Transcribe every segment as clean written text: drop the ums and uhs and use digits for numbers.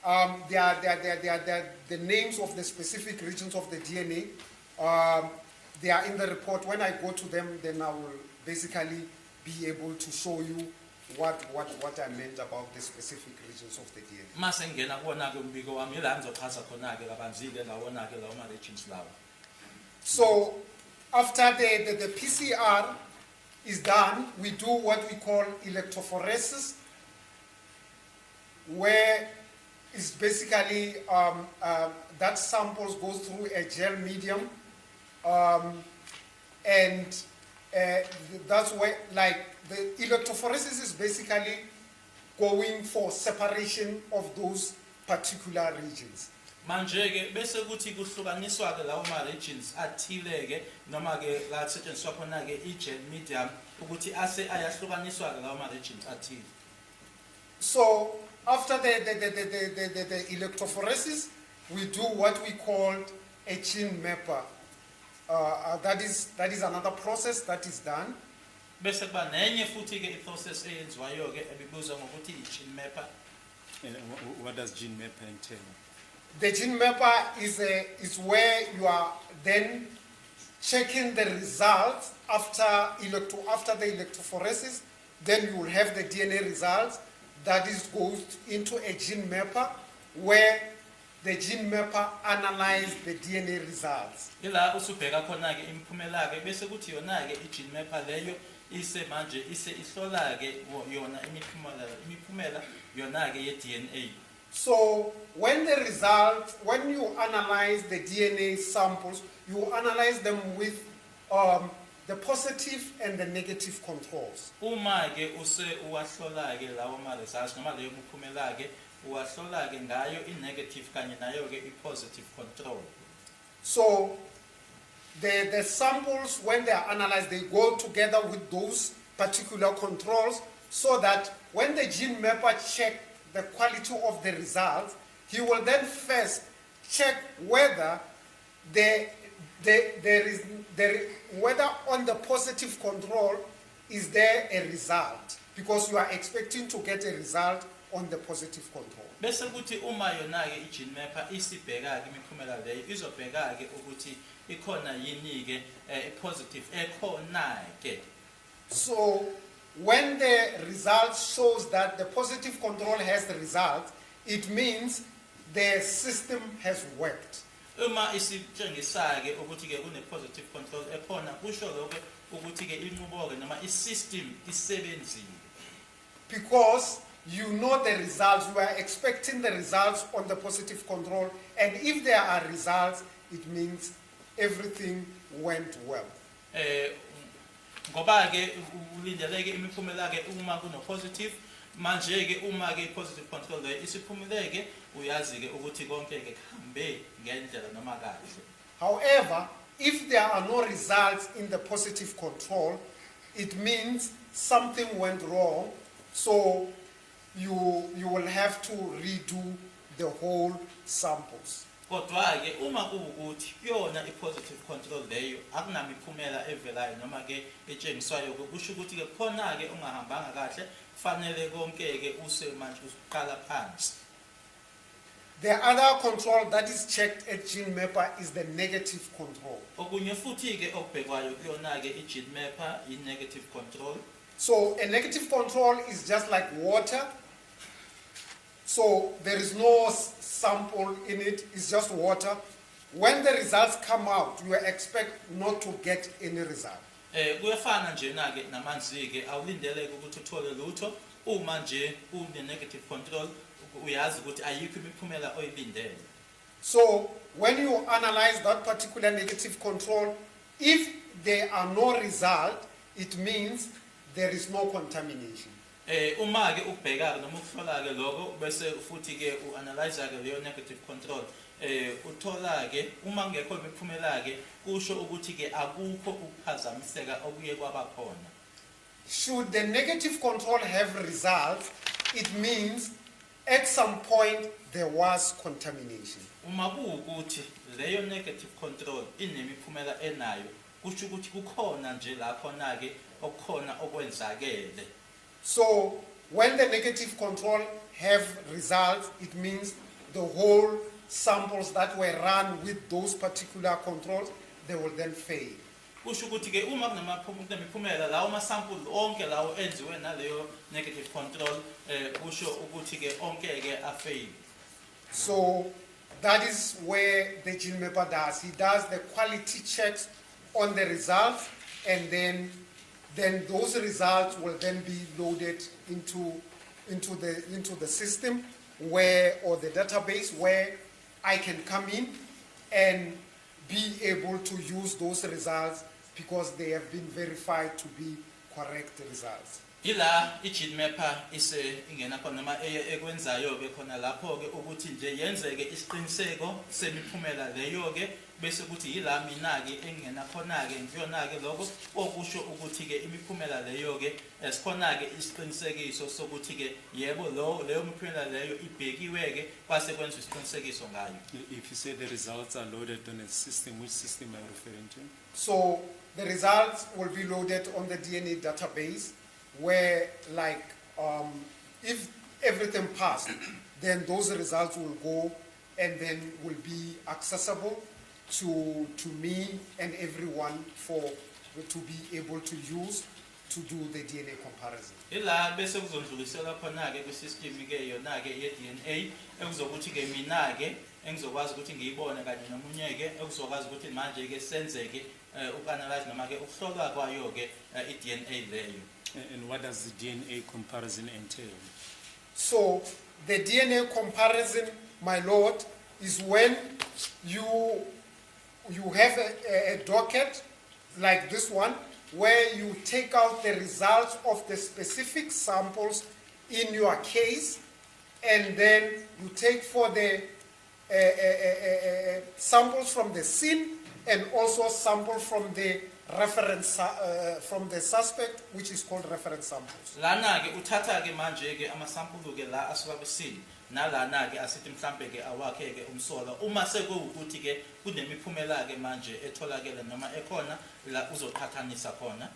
the names of the specific regions of the DNA. They are in the report. When I go to them, then I will basically be able to show you what I meant about the specific regions of the DNA. So after the PCR is done, we do what we call electrophoresis, where it's basically that samples goes through a gel medium, and that's where, like, the electrophoresis is basically going for separation of those particular regions. Manje-ke bese kuthi kuhlukaniswa-ke lawo ma-regions athile-ke noma-ke la kusetshenziswa khona-ke i-gel medium ukuthi ase ayahlukaniswa-ke lawo ma-regions athile. So after the electrophoresis, we do what we call a gene mapper. That is another process that is done. Bese kuba nenye futhi-ke i-process eyenziwayo-ke ebibuzwa ngokuthi i-gene mapper. And what does gene mapper entail? The gene mapper is where you are then checking the results after the electrophoresis. Then you will have the DNA results. That goes into a gene mapper, where the gene mapper analyzes the DNA results. Ila usubheka khona-ke imiphumela-ke bese kuthi yona-ke i-gene mapper leyo ise manje ihlola-ke yona imiphumela yona-ke ye-DNA. So when you analyze the DNA samples, you analyze them with the positive and the negative controls. Uma-ke use uwahlola-ke lawo ma-results noma leyo miphumela-ke uwahlola-ke ngayo i-negative kanye nayo-ke i-positive control. So the samples, when they are analyzed, they go together with those particular controls, so that when the gene mapper checks the quality of the results, he will then first check whether whether on the positive control is there a result, because you are expecting to get a result on the positive control. Bese kuthi uma yona-ke i-gene mapper isibheka-ke imiphumela leyo izobheka-ke ukuthi ikhona yini-ke positive ekhona-ke. So when the result shows that the positive control has the result, it means the system has worked. Uma isitshengisake ukuthi-ke kune-positive control ekhona kusho lokho ukuthi-ke inqubo-ke noma i-system isebenzile. Because you know the results, you are expecting the results on the positive control, and if there are results, it means everything went well. Ngoba-ke ulindeleke imiphumela-ke uma kuno-positive, manje-ke uma-ke i-positive control leyo isiphumile-ke uyazi-ke ukuthi konke-ke kuhambe ngendlela noma kahle. However, if there are no results in the positive control, it means something went wrong, so you will have to redo the whole samples. Kodwa-ke uma kuwukuthi kuyona i-positive control leyo akunamiphumela evelayo noma-ke etshengiswayo, kusho ukuthi-ke khona-ke ungahambanga kahle, kufanele konke-ke use manje usuqala phansi. The other control that is checked at gene mapper is the negative control. Okunye futhi-ke okubhekwayo kuyona-ke i-gene mapper i-negative control. So a negative control is just like water. So there is no sample in it, it's just water. When the results come out, you expect not to get any result. Kuyafana nje-ke namanzi-ke awulindeleke ukuthi uthole lutho. Uma nje une-negative control uyazi ukuthi ayikho imiphumela oyilindele. So when you analyze that particular negative control, if there are no results, it means there is no contamination. Uma-ke ukubheka-ke noma ukuhlola-ke lokho bese futhi-ke u-analyze-ke leyo negative control, uthola-ke uma kungekho imiphumela-ke kusho ukuthi-ke akukho ukuphazamiseka okuye kwaba khona. Should the negative control have results, it means at some point there was contamination. Uma kuwukuthi leyo negative control inemiphumela enayo kusho ukuthi kukhona nje la khona-ke okukhona okwenzakele. So when the negative control have results, it means the whole samples that were run with those particular controls, they will then fail. kusho ukuthi ke uma kunemiphumela lawo amasample onke lawo enziwe naleyo negative control kusho ukuthi ke onke ke afail. So that is where the gene mapper does. He does the quality checks on the results, and then those results will then be loaded into the system or the database where I can come in and be able to use those results because they have been verified to be correct results. Ila i-gene mapper ingena khona noma ekwenzayo ke khona lapho ke ukuthi nje yenzeke isiqiniseko semiphumela leyo ke bese ukuthi yila mina ke engena khona ke ngiyona ke lokho okusho ukuthi ke imiphumela leyo ke esikhona ke isiqinisekiso sokuthi ke yebo leyo miphumela leyo ibhekiwe ke kwase kwenziwa isiqinisekiso ngayo. If you say the results are loaded on a system, which system are you referring to? So the results will be loaded on the DNA database where, like, if everything passed, then those results will go and then will be accessible to me and everyone to be able to use to do the DNA comparison. Ila bese kuzondlulisela khona ke kwisystem ke yona ke ye-DNA ekuzokuthi ke mina ke engizokwazi ukuthi ngiyibone kanye nomunye ke ekuzokwazi ukuthi manje ke senzeke ukanalyze noma ke ukuhlolwa kwayo ke i-DNA leyo. And what does the DNA comparison entail? So the DNA comparison, my lord, is when you have a docket like this one where you take out the results of the specific samples in your case, and then you take for the samples from the scene and also sample from the reference from the suspect, which is called reference samples. Lana ke uthatha ke manje ke amasample ke la asuka kwisini nalana ke asithi mhlambe ke awakhe ke umsola uma sekuwukuthi ke kunemiphumela ke manje etholakele noma ekhona la uzothathanisa khona.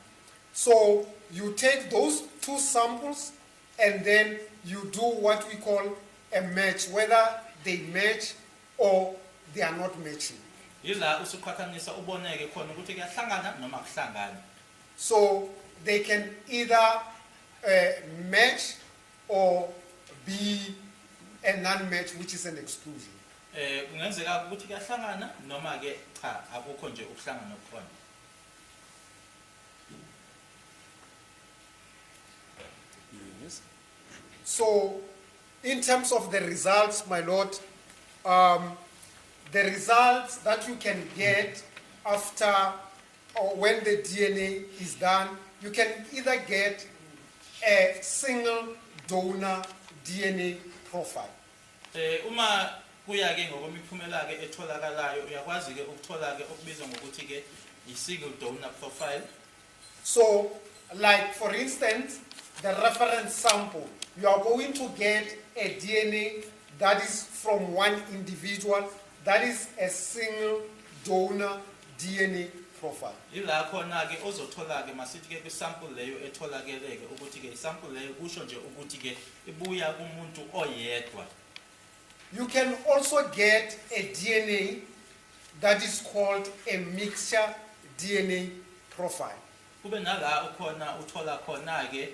So you take those two samples and then you do what we call a match, whether they match or they are not matching. Ila usuqhathanisa uboneke khona ukuthi kuyahlangana noma akuhlangani. So they can either match or be a non-match, which is an exclusion. Kungenzeka ukuthi kuyahlangana noma ke cha akukho nje ukuhlangana okukhona. Yes. So in terms of the results, my lord, the results that you can get after or when the DNA is done, you can either get a single donor DNA profile. Uma kuya ke ngokwemiphumela ke etholakalayo uyakwazi ke ukuthola ke okubizwa ngokuthi ke i-single donor profile. So, like for instance, the reference sample, you are going to get a DNA that is from one individual. That is a single donor DNA profile. Ila khona ke ozothola ke masithi ke kwisample leyo etholakele ke ukuthi ke isample leyo kusho nje ukuthi ke ibuya kumuntu oyedwa. You can also get a DNA that is called a mixture DNA profile. Kube nala ukhona uthola khona ke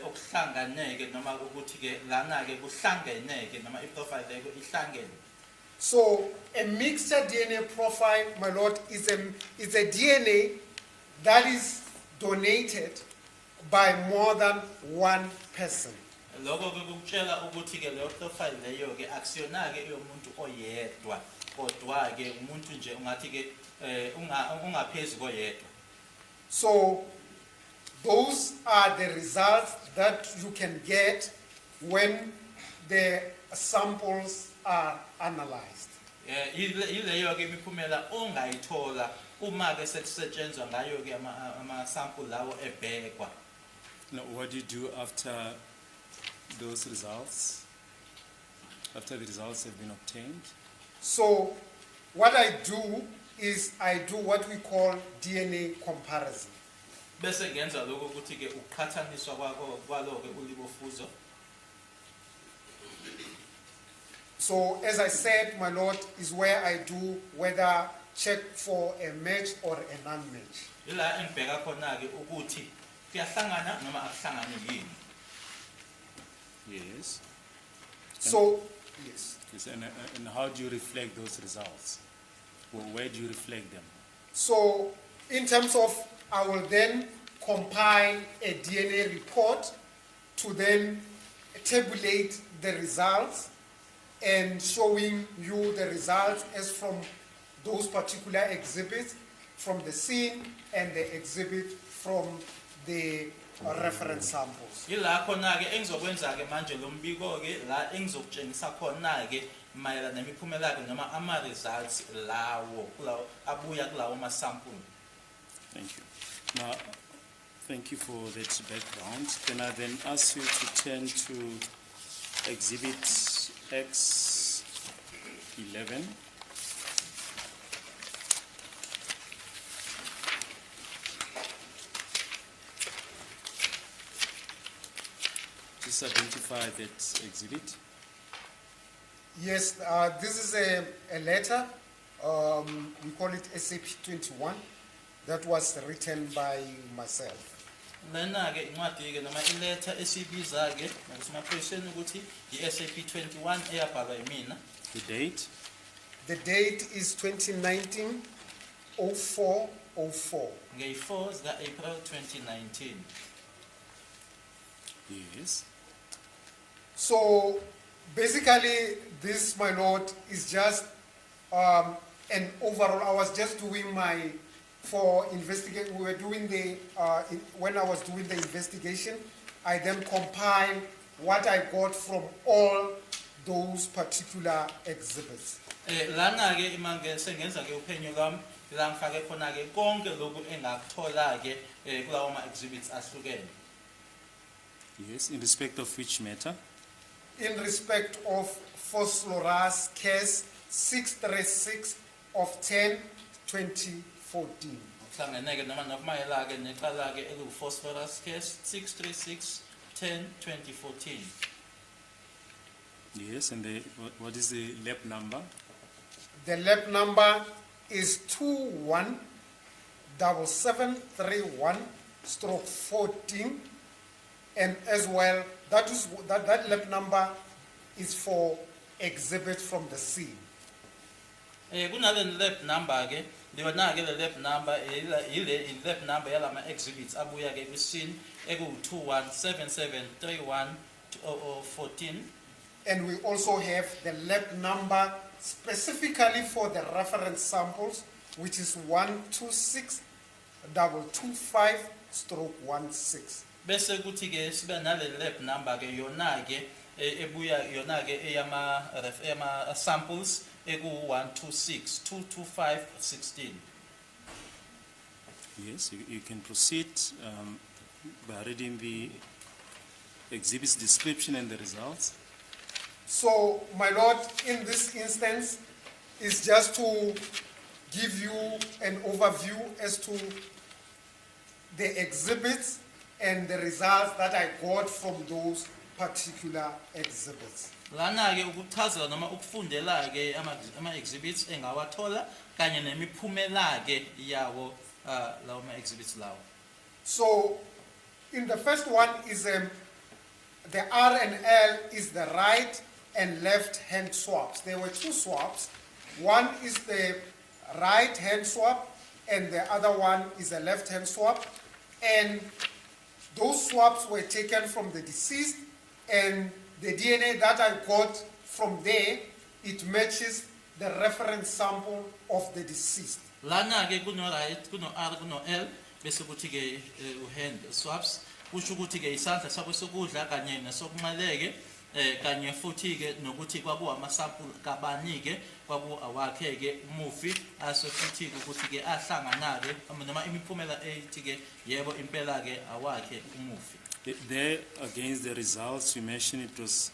okuhlanganeke noma ukuthi ke lana ke kuhlangeneke noma iprofile leyo ihlangene. So a mixture DNA profile, my lord, is a DNA that is donated by more than one person. Lokho ke kukutshela ukuthi ke leyo profile leyo ke akusiyona ke yomuntu oyedwa kodwa ke umuntu nje ungathi ke ungaphezulu koyedwa. So those are the results that you can get when the samples are analyzed. Ileyo ke imiphumela ongayithola uma ke sekusetshenzwa ngayo ke ama sample lawo ebhekwa. Now, what do you do after those results? After the results have been obtained? So what I do is I do what we call DNA comparison. Bese ngenza lokho ukuthi ke ukuqhathaniswa kwalo ke ulibofuzo. So as I said, my Lord, is where I do whether check for a match or a non-match. ila engibheka khona-ke ukuthi kuyahlangana noma akuhlangani yini. Yes. So, yes. Yes, and how do you reflect those results? Well, where do you reflect them? So in terms of, I will then compile a DNA report to then tabulate the results and showing you the results as from those particular exhibits from the scene and the exhibit from the reference samples. Ila khona-ke engizokwenza-ke manje lo mbiko-ke la engizokutshengisa khona-ke mayelana nemiphumela-ke noma ama-results lawo abuya kulawo masampuli. Thank you. Now, thank you for that background. Can I then ask you to turn to Exhibit X11? Just identify that exhibit. Yes, this is a letter, we call it SAP 21, that was written by myself. Lena-ke incwadi-ke noma iletha esiyibiza-ke ngokusemaphoyiseni ukuthi i-SAP 21 eyabhalwa yimina. The date? The date is 2019-04-04. Ngeyi-4 zika-April 2019. Yes. So basically, this, my Lord, is just an overall. I was just doing we were doing when I was doing the investigation, I then compiled what I got from all those particular exhibits. Lana-ke imanje sengenza-ke uphenyo lwami la ngifake khona-ke konke lokhu engakuthola-ke kulawo ma-exhibits ahlukene. Yes, in respect of which matter? In respect of phosphorus case 636 of 10/2014. Kuhlangeneke noma nokumayela-ke necala-ke eliwu-phosphorus case 636 10/2014. Yes, and what is the lab number? The lab number is 217731/14, and as well that lab number is for exhibit from the scene. Kunale lab number-ke liyona-ke le lab number ile lab number yalama exhibits abuya-ke kwi-scene eku-217731/14. And we also have the lab number specifically for the reference samples, which is 126225/16. Bese kuthi-ke sibe nale lab number-ke yona-ke ebuya yona-ke eyama samples eku-126225/16. Yes, you can proceed by reading the exhibit's description and the results. So, my Lord, in this instance, is just to give you an overview as to the exhibits and the results that I got from those particular exhibits. Lana-ke ukuchazela noma ukufundela-ke ama-exhibits engawathola kanye nemiphumela-ke yawo lawo ma-exhibits lawo. So, in the first one is the R and L is the right and left hand swaps. There were two swaps. One is the right hand swap and the other one is a left hand swap. And those swaps were taken from the deceased, and the DNA that I got from there, it matches the reference sample of the deceased. Lana-ke kuno-right, kuno-R, kuno-L, bese kuthi-ke hand swaps. Kusho ukuthi-ke isandla sakho sokudla kanye nesokunxele-ke kanye futhi-ke nokuthi kwakuwamasampuli kabani-ke kwaku-awakhe-ke umufi ase futhi-ke ukuthi-ke ahlangana-ke noma imiphumela ethi-ke yebo impela-ke awakhe umufi. There, against the results, you mentioned it was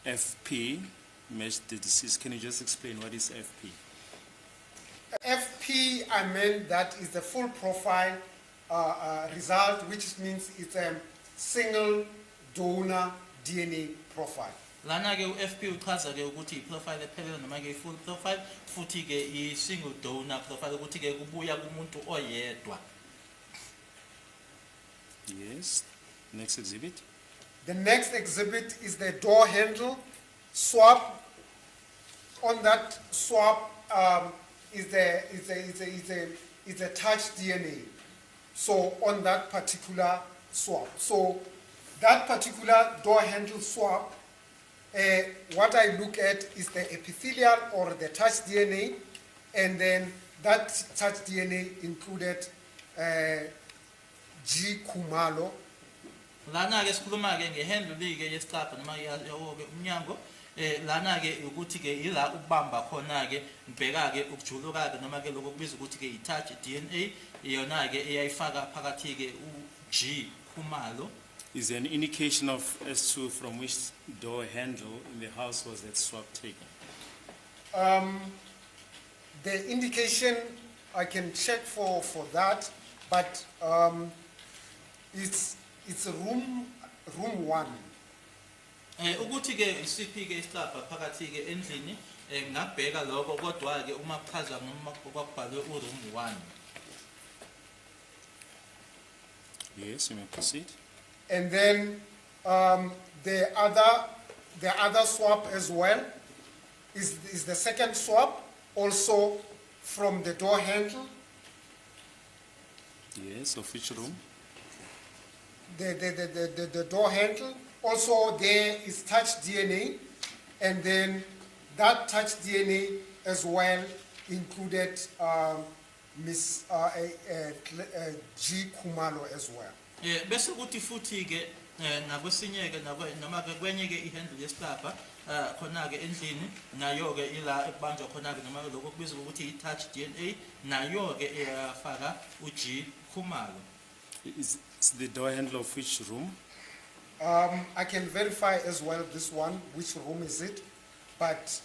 FP, matched the deceased. Can you just explain what is FP? FP, I meant that is the full profile result, which means it's a single donor DNA profile. Lana ke u-FP uchaza ke ukuthi i-profile ephelele noma ke i-full profile futhi ke i-single donor profile ukuthi ke kubuya kumuntu oyedwa. Yes. Next exhibit. The next exhibit is the door handle swap. On that swap is a touch DNA. So on that particular swap. So that particular door handle swap, what I look at is the epithelial or the touch DNA, and then that touch DNA included G. Kumalo. Lana ke sikhuluma ke ngehandle ke yesicapha noma yawo ke umnyango lana ke ukuthi ke ila ubamba khona ke ngibheka ke ukujuluka ke noma ke lokho kubiza ukuthi ke i-touch DNA iyona ke eyayifaka phakathi ke u-G. Kumalo. Is there an indication of as to from which door handle in the house was that swap taken? The indication I can check for that, but it's room 1. Ukuthi ke isiphi ke isicapha phakathi ke endlini ngabheka lokho kodwa ke uma kuchaza noma kwakubhalwe u-room 1. Yes, you may proceed. And then the other swap as well is the second swap, also from the door handle. Yes, of which room? The door handle. Also there is touch DNA, and then that touch DNA as well included Miss G. Kumalo as well. Bese kuthi futhi ke nakwesinye ke noma ke kwenye ke ihandle yesicapha khona ke endlini nayo ke ila ekubanjwa khona ke noma lokho kubizwa ukuthi i-touch DNA nayo ke iyafaka u-G. Kumalo. Is the door handle of which room? I can verify as well this one, which room is it, but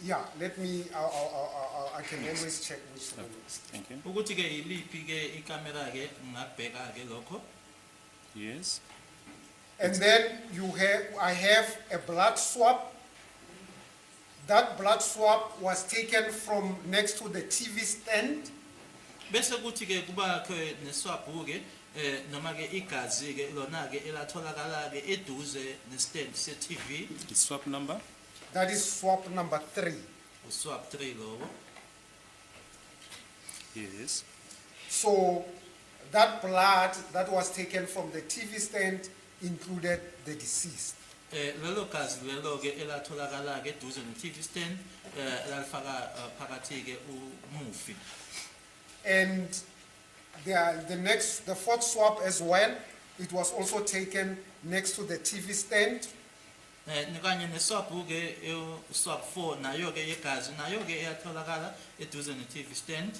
yeah, let me, I can always check which room it is. Thank you. Ukuthi ke iliphi ke ikamera ke ngabheka ke lokho. Yes. And then I have a blood swap. That blood swap was taken from next to the TV stand. Bese kuthi ke kuba ke neswap ke noma ke igazi ke lona ke elatholakala ke eduze nestand se-TV. The swap number? That is swap number 3. Swap 3 lowo. Yes. So that blood that was taken from the TV stand included the deceased. Lelo gazi lelo ke elatholakala ke eduze ne-TV stand lalifaka phakathi ke umufi. And the fourth swap as well, it was also taken next to the TV stand. Kanye neswap ke swap 4 nayo ke yegazi nayo ke eyatholakala eduze ne-TV stand.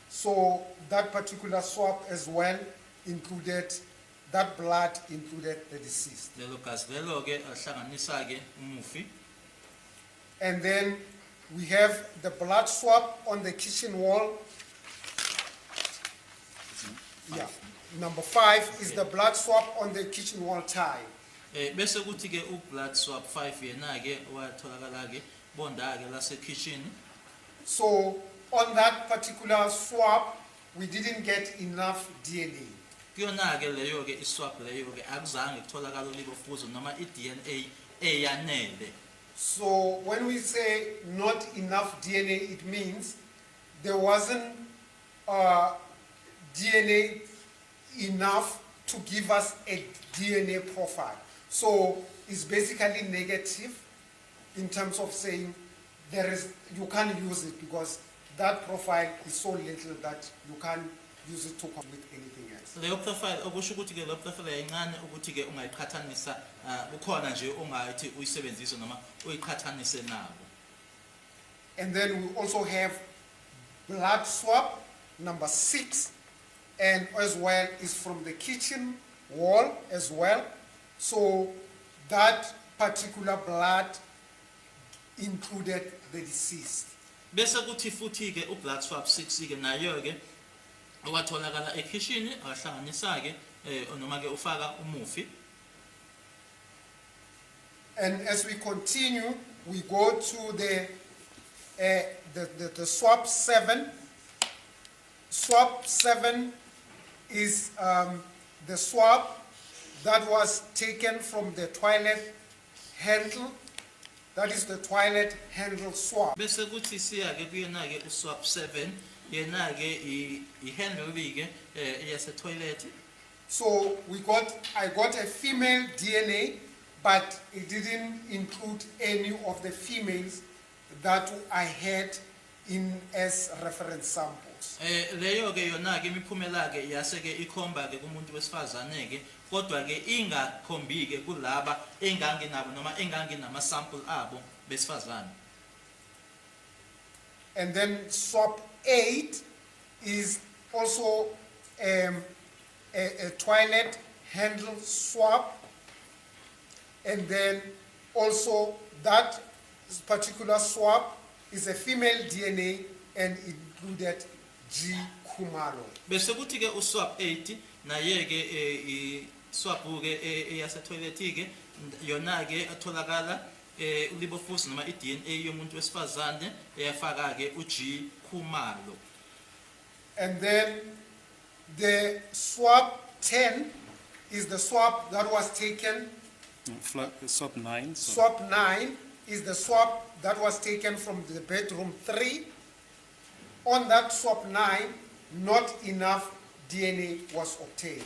So that particular swap as well included, that blood included the deceased. Lelo gazi lelo ke ahlanganisa ke umufi. And then we have the blood swap on the kitchen wall. Yeah, number 5 is the blood swap on the kitchen wall tile. Bese kuthi ke u-blood swap 5 yena ke watholakala ke bonda ke lase kitchen. So on that particular swap, we didn't get enough DNA. Kuyona ke leyo ke iswap leyo ke akuzange kutholakala ulibofuzo noma i-DNA eyanele. So when we say not enough DNA, it means there wasn't DNA enough to give us a DNA profile. So it's basically negative in terms of saying you can't use it because that profile is so little that you can't use it to complete anything else. Leyo profile okusho ukuthi ke lo profile yayincane ukuthi ke ungayiqhathanisa ukhona nje ongathi uyisebenzise noma uyiqhathanise nabo. And then we also have blood swap number 6, and as well is from the kitchen wall as well. So that particular blood included the deceased. Bese kuthi futhi ke u-blood swap 6 ke nayo ke owatholakala ekitchen ahlanganisa ke noma ke ufaka umufi. And as we continue, we go to the swap 7. Swap 7 is the swap that was taken from the toilet handle. That is the toilet handle swap. Bese kuthi siya ke kuyena ke uswap 7 yena ke ihandle ke yase toilet. So I got a female DNA, but it didn't include any of the females that I had in as reference samples. Leyo ke yona ke imiphumela ke yase ke ikhomba ke kumuntu wesifazane ke kodwa ke ingakhombi ke kulaba engangenabo noma engangenama sample abo besifazane. And then swap 8 is also a toilet handle swap, and then also that particular swap is a female DNA and included G. Khumalo. Bese kuthi ke uswap 8 naye ke swap ke eyase toilet ke yona ke atholakala ulibofusi noma iDNA yomuntu wesifazane eyafaka ke uG. Khumalo. And then the swap 10 is the swap that was taken. Swap 9. Swap 9 is the swap that was taken from the bedroom 3. On that swap 9, not enough DNA was obtained.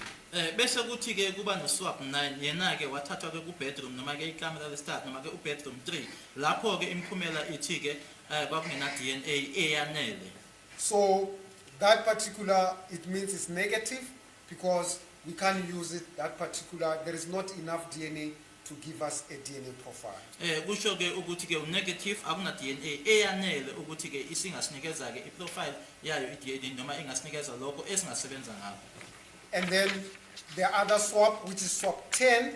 Bese kuthi ke kuba no swap 9 yena ke wathathwa ke ku bedroom noma ke ikamela lesithathu noma ke u bedroom 3 lapho ke imphumela ithi ke kwakungena DNA eyanele. So that particular, it means it's negative because we can't use it, that particular, there is not enough DNA to give us a DNA profile. Kusho ke ukuthi ke negative akuna DNA eyanele ukuthi ke isingasinikeza ke iprofile yayo iDNA noma ingasinikeza lokho esingasebenza ngakho. And then the other swap, which is swap 10,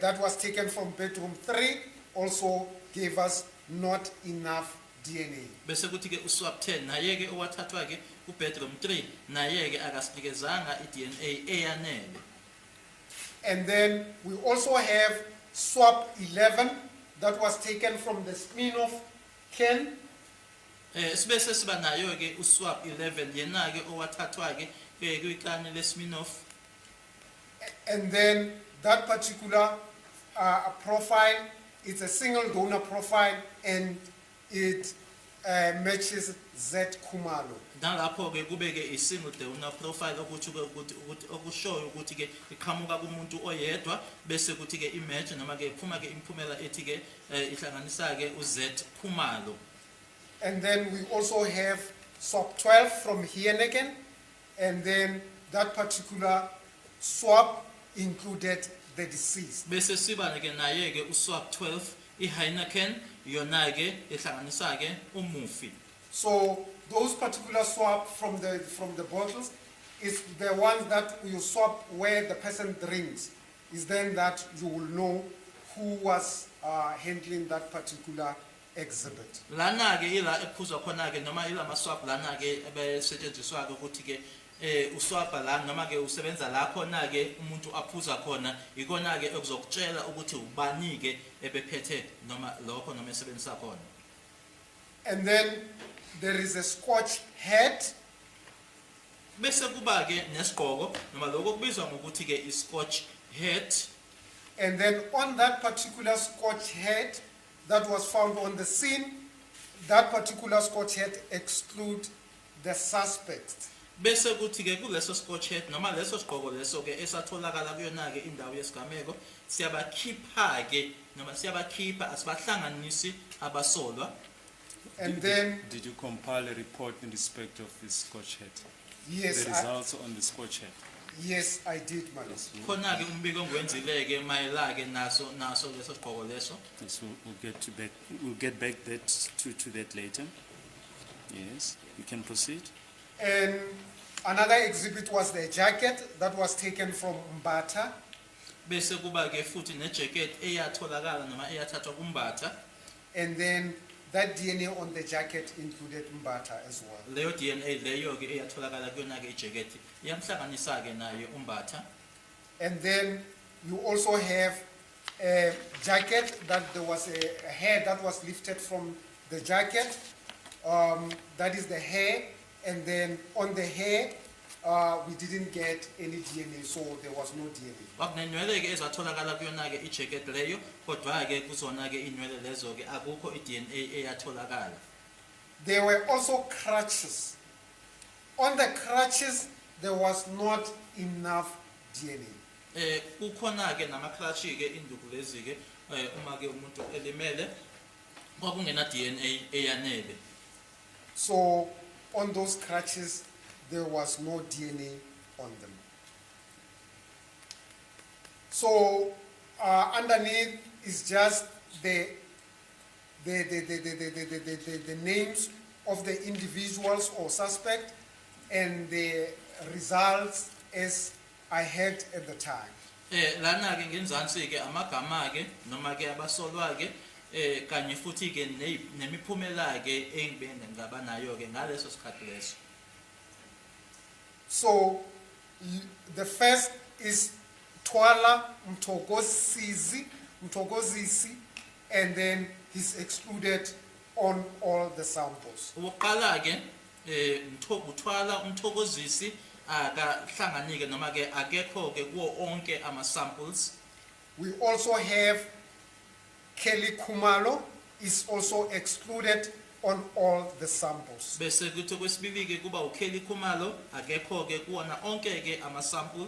that was taken from bedroom 3, also gave us not enough DNA. Bese kuthi ke uswap 10 naye ke owathathwa ke ku bedroom 3 naye ke akasinikezanga iDNA eyanele. And then we also have swap 11 that was taken from the Smirnoff can. Sibese siba nayo ke uswap 11 yena ke owathathwa ke kwikani leSmirnoff. And then that particular profile, it's a single donor profile and it matches Z. Khumalo. Nalapho ke kube ke isingle donor profile ukuthi okushoyo ukuthi ke iqhamuka kumuntu oyedwa bese kuthi ke imatch noma ke iphuma ke imphumela ethi ke ihlanganisa ke uZ. Khumalo. And then we also have swap 12 from Heineken, and then that particular swap included the deceased. Bese siba ke naye ke uswap 12 iHeineken yona ke ihlanganisa ke umufi. So those particular swap from the bottles is the ones that you swap where the person drinks. Is then that you will know who was handling that particular exhibit. Lana ke ila ephuzwa khona ke noma ila maswap lana ke ebesetshenziswa ke ukuthi ke uswapa la noma ke usebenza la khona ke umuntu aphuza khona ikona ke ekuzokutshela ukuthi ubani ke ebephethe noma lokho noma esebenzisa khona. And then there is a Scotch hat. Bese kuba ke nesigqoko noma lokho kubizwa ngokuthi ke iScotch hat. And then on that particular Scotch hat that was found on the scene, that particular Scotch hat exclude the suspect. Bese kuthi ke kuleso Scotch hat noma leso sigqoko leso ke esatholakala kuyona ke indawo yesigameko siyabakhipha ke noma siyabakhipha asibahlanganisi abasolwa. And then did you compile a report in respect of this Scotch hat? yes, The results on the Scotch hat. yes, I did, madam. Khona ke umbiko ngwenzile ke mayela ke naso leso sigqoko leso. Yes, we'll get back that to that later. Yes, you can proceed. And another exhibit was the jacket that was taken from Mbata. Bese kuba ke futhi ne jacket eyatholakala noma eyathathwa kuMbatha. And then that DNA on the jacket included Mbata as well. Leyo DNA leyo ke eyatholakala kuyona ke ijacket yamhlanganisa ke naye uMbatha. And then you also have a jacket, that there was a hair that was lifted from the jacket. That is the hair, and then on the hair, we didn't get any DNA, so there was no DNA. Kwakunenwele ke ezatholakala kuyona ke ijacket leyo, kodwa ke kuzona ke inwele lezo ke akukho iDNA eyatholakala. There were also crutches. On the crutches, there was not enough DNA. Kukhona ke nama-clutch ke induku lezi ke uma ke umuntu elimele kwakungena DNA eyanele. So on those crutches, there was no DNA on them. So underneath is just the names of the individuals or suspect and the results as I had at the time. Lana ke ngenzansi ke amagama ke noma ke abasolwa ke kanye futhi ke nemiphumela ke engibene ngaba nayo ke ngaleso sikhathi leso. So the first is Twala Mthokozisi, and then he's excluded on all the samples. Uqala ke uthwala umthokozisi akahlanganike noma ke akekho ke kuwo onke ama samples. We also have Kelly Kumalo is also excluded on all the samples. Bese kuthi kwesibili ke kuba uKelly Khumalo akekho ke kuwona onke ke ama sample.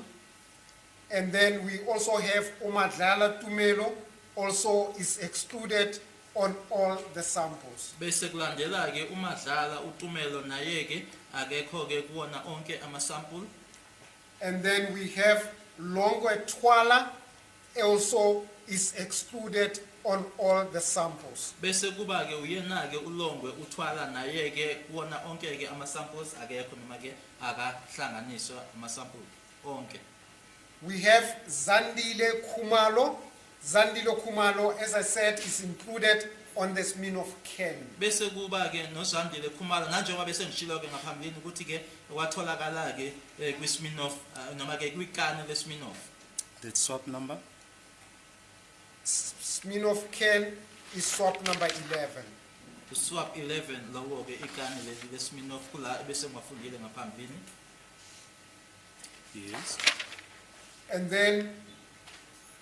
And then we also have Umadlala Tumelo also is excluded on all the samples. Bese kulandela ke uMadlala uTumelo naye ke akekho ke kuwona onke ama sample. And then we have Longwe Twala also is excluded on all the samples. Bese kuba ke uyena ke uLongwe uthwala naye ke kuwona onke ke ama samples akekho noma ke akahlanganiswa ama sample onke. We have Zandile Khumalo. Zandile Khumalo, as I said, is included on the Smirnoff can. Bese kuba ke noZandile Khumalo nanjengoba bese ngishilo ke ngaphambilini ukuthi ke watholakala ke kwiSmirnoff noma ke kwikani leSmirnoff. The swap number? Smirnoff can is swap number 11. Swap 11 lawo ke ikani leSmirnoff kula bese ngafundile ngaphambilini. Yes. And then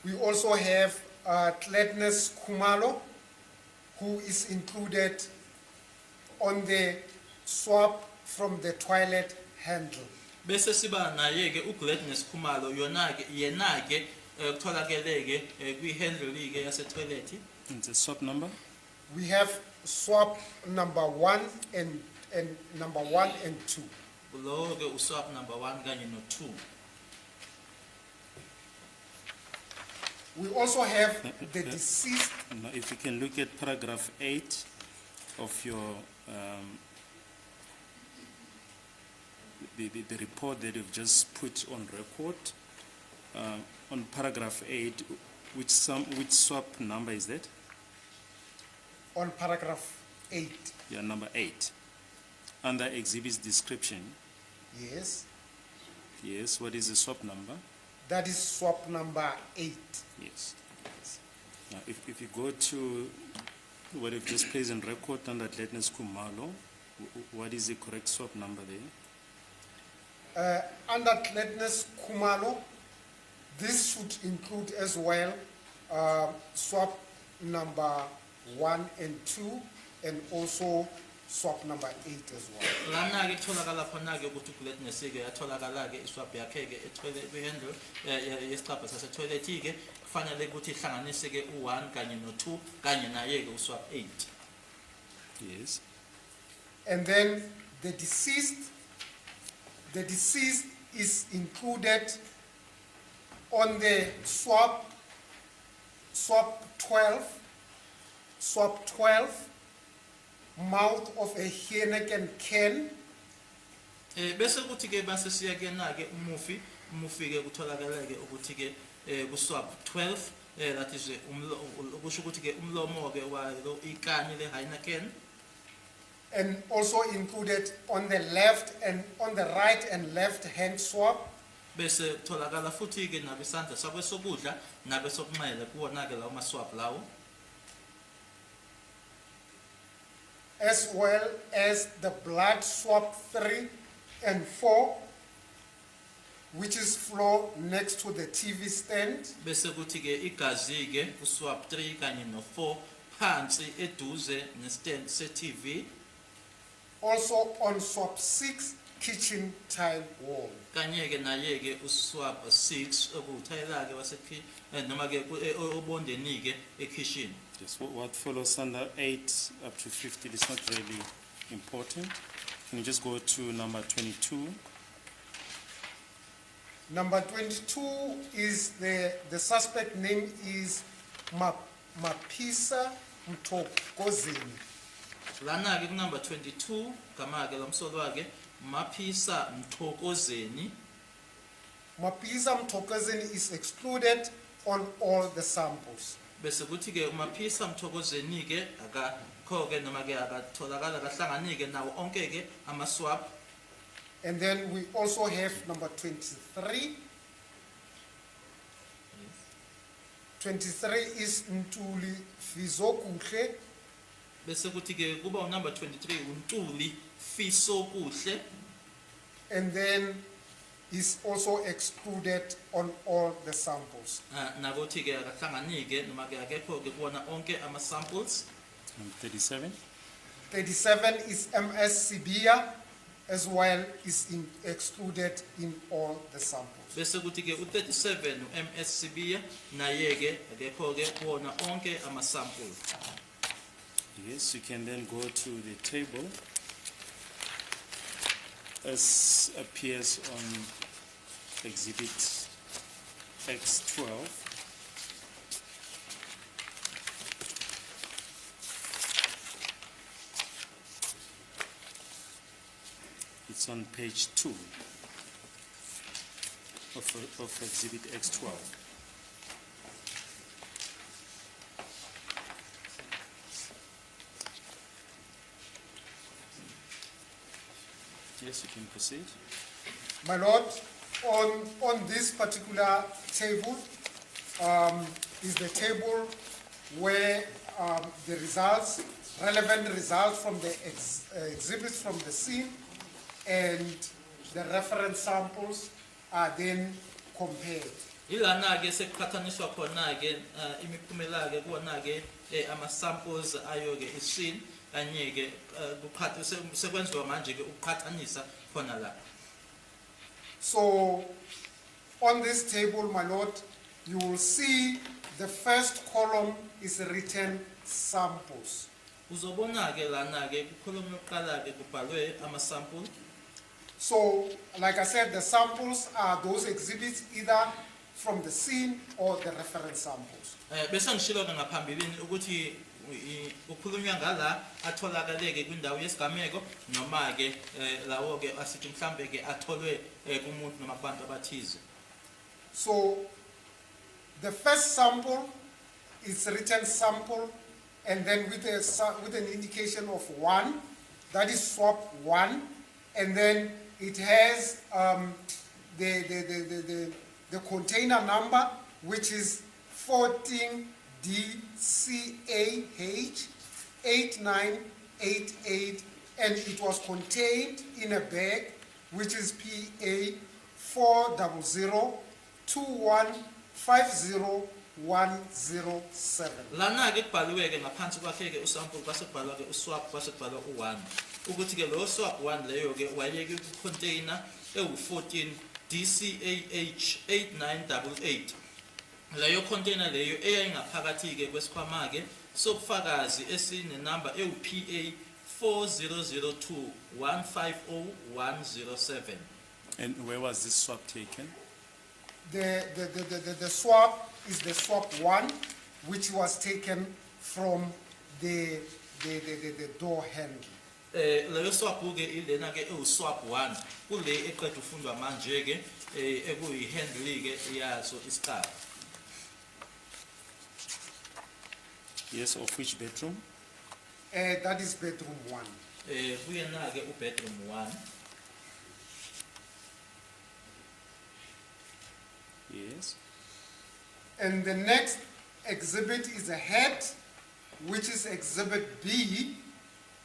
we also have Gladness Khumalo, who is included on the swap from the toilet handle. Bese siba naye ke uGladness Khumalo yona ke yena ke kutholakele ke kwi-handle ke yase toilet. And the swap number? We have swap number 1 and number 1 and 2. Kulo ke uswap number 1 kanye no 2. We also have the deceased. Now, if you can look at paragraph 8 of your the report that you've just put on record. On paragraph 8, which swap number is that? On paragraph 8. Yeah, number 8. Under exhibit's description. Yes. Yes, what is the swap number? That is swap number 8. Yes. Now, if you go to what you've just placed on record under Gladness Khumalo, what is the correct swap number there? Under Gladness Khumalo, this should include as well swap number 1 and 2, and also swap number 8 as well. Lana ke tholakala khona ke ukuthi uGladness ke yatholakala ke iswap yakhe ke ethwele kwi-handle yesixhapha sase toilet ke kufanele ukuthi ihlanganise ke u1 kanye no2 kanye naye ke uswap 8. Yes. And then the deceased is included on the swap 12, mouth of a Heineken can. Bese kuthi ke base siya ke na ke umufi ke kutholakala ke ukuthi ke kuswap 12 that is ukusho ukuthi ke umlomo ke wa lo ikani le Heineken. And also included on the left and on the right and left hand swap. bese tholakala futhi ke nabesandla sakwesokudla nabesokunxele kuwona ke lawo maswap lawo, as well as the blood swap 3 and 4, which is floor next to the TV stand, bese kuthi ke igazi ke uswap 3 kanye no 4 phansi eduze nestand se-TV, also on swap 6 kitchen tile wall. kanye ke naye ke uswap 6 okuthayela ke wasekhi noma ke obondeni ke ekitchen. Yes, what follows under 8 up to 50 is not really important. Can you just go to number 22? Number 22 is the suspect name is Mapisa Mtokozeni. Lana ke number 22 kama ke lomsolwa ke Mapisa Mtokozeni. Mapisa Mtokozeni is excluded on all the samples. Bese kuthi ke uMapisa Mtokozeni ke akakho ke noma ke akatholakala kahlangani ke nawo onke ke amaswap. And then we also have number 23. 23 is Ntuli Fizokuhle. Bese kuthi ke kuba number 23 uNtuli Fisokuhle, And then is also excluded on all the samples. nakuthi ke akahlangani ke noma ke akekho ke kuwona onke ama samples. And 37? 37 is MS Sibia, as well is excluded in all the samples. Bese kuthi ke u37 uMSCB naye ke akekho ke kuwona onke ama samples. Yes, you can then go to the table as appears on exhibit X12. It's on page 2 of exhibit X12. Yes, you can proceed. My Lord, on this particular table is the table where the results, relevant results from the exhibits from the scene and the reference samples are then compared. Ilana ke sekuqhathaniswa khona ke imiphumela ke kuwona ke ama samples ayo ke iscene kanye ke sekwenziwa manje ke ukuqhathanisa khona la. So on this table, my Lord, you will see the first column is written samples. Uzobona ke lana ke kukhulunywa yokuqala ke kubhalwe ama sample. So, like I said, the samples are those exhibits either from the scene or the reference samples. Bese ngishilo ke ngaphambilini ukuthi ukukhulunywa ngala atholakaleke kwindawo yesigameko noma ke lawo ke asithi mhlambe ke atholwe kumuntu noma kubantu abathize. So, the first sample is written sample and then with an indication of 1, that is swap 1, and then it has the container number, which is 14DCAH 8988, and it was contained in a bag which is PA 400215017. Lana ke kubhaliwe ke ngaphansi kwakhe ke usample kwase kubhalwa ke uswap kwase kubhalwa u1 ukuthi ke lo swap 1 leyo ke wayeke ku container ewu14 DCAH 8988. Leyo container leyo eyayingaphakathi ke kwesikhwama ke sobufakazi esine number ewu-PA 4002150107. And where was this swap taken? The swap is the swap 1, which was taken from the door handle. Leyo swap ke ilena ke swap 1 kule eqedwe ufundwa manje ke ekuyi handle ke yaso isiqaba. Yes, of which bedroom? That is bedroom 1. Kuyena ke bedroom 1. Yes. And the next exhibit is a head, which is exhibit B.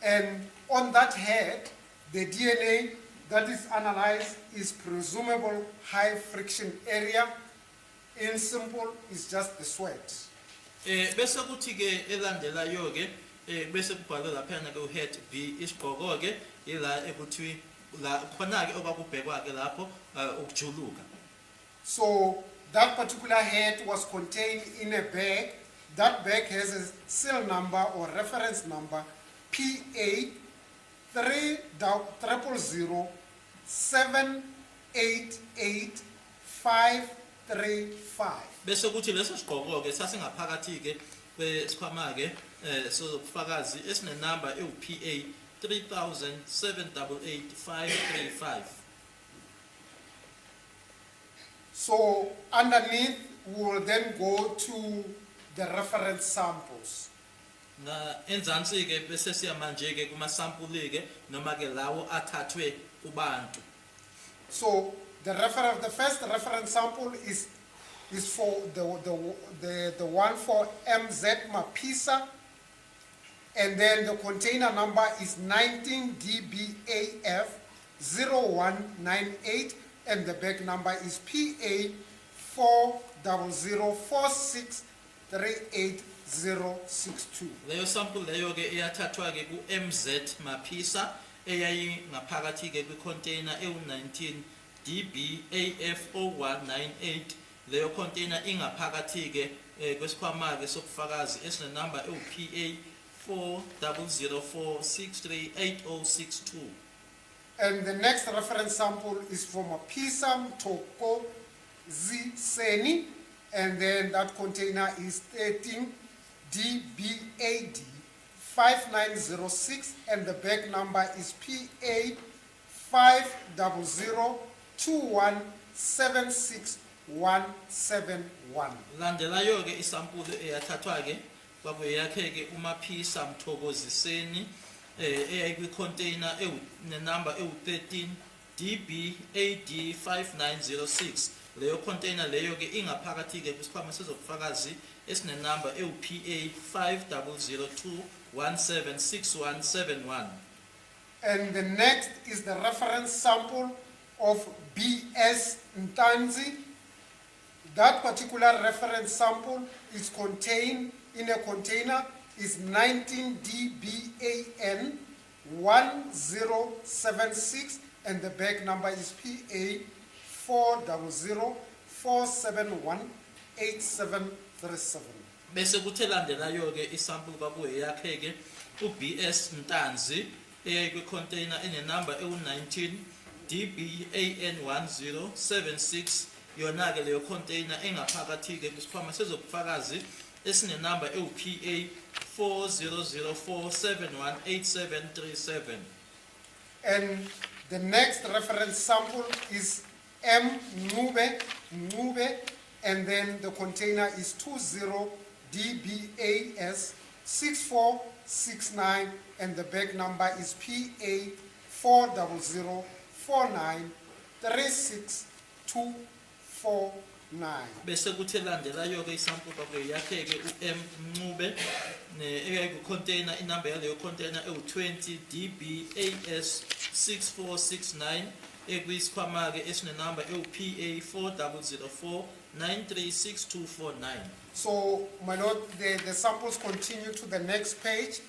And on that head, the DNA that is analyzed is presumable high friction area. In simple, it's just the sweat. Bese kuthi ke elandelayo ke bese kubhalwe lapha ke uhead B isigqoko ke ila ekuthi la khona ke okwakubhekwa ke lapho ukujuluka. So that particular head was contained in a bag. That bag has a serial number or reference number PA 300788535. Bese kuthi leso sigqoko ke sasingaphakathi ke kwesikhwama ke sobufakazi esine number ewu-PA 30788535. So underneath, we will then go to the reference samples. Na enzansi ke bese siya manje ke kuma sample ke noma ke lawo athathwe kubantu. So the first reference sample is for the one for MZ Mapisa, and then the container number is 19DBAF 0198, and the bag number is PA 400463862. Leyo sample leyo ke iyathathwa ke ku MZ Mapisa eyayi ngaphakathi ke kwi container ewu19 DBAF 0198. Leyo container ingaphakathi ke kwesikhwama ke sobufakazi esine number ewu-PA 4004638062. And the next reference sample is from a Mapisa Mtoko Ziseni, and then that container is 13 DBAD 5906, and the bag number is PA 50021761171. Landelayo ke isampulu eyathathwa ke kwakuyakhe ke uMapisa Mthokoziseni eyayikwi container number ewu13 DBAD 5906. Leyo container leyo ke ingaphakathi ke kwisikhwama sezobufakazi esine number ewu-PA 5002176171. And the next is the reference sample of BS Ntanzi. That particular reference sample is contained in a container is 19 DBAN 1076, and the bag number is PA 40047187737. Bese kuthi landelayo ke isampulu kwakuye yakhe ke uBS Ntanzi eyayikwi container ene number ewu19 DBAN 1076. Yona ke leyo container engaphakathi ke kwisikhwama sezobufakazi esine number ewu-PA 4004718737. And the next reference sample is M Nube, and then the container is 20 DBAS 6469, and the bag number is PA 400493624. Bese kuthi landelayo ke isampulu kwakuye yakhe ke uM Ncube eyayikwi container inumber yaleyo container ewu20 DBAS 6469 ekuyisikhwama ke esine number ewu-PA 4004936249. So, my lord, the samples continue to the next page,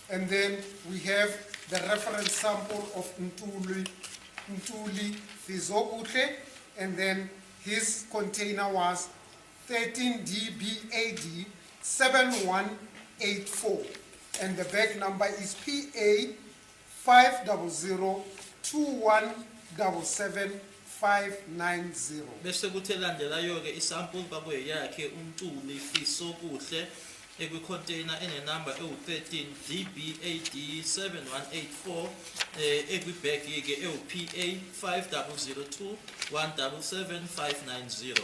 and then we have the reference sample of Ntuli Fizokutle, and then his container was 13 DBAD 7184, and the bag number is PA 50021775590. Bese kuthi landelayo ke isampulu kwakuye yakhe uMntuli Fisokuhle ekwi container ene number ewu13 DBAD 7184 ekwi bag ke ewu-PA 5002177590.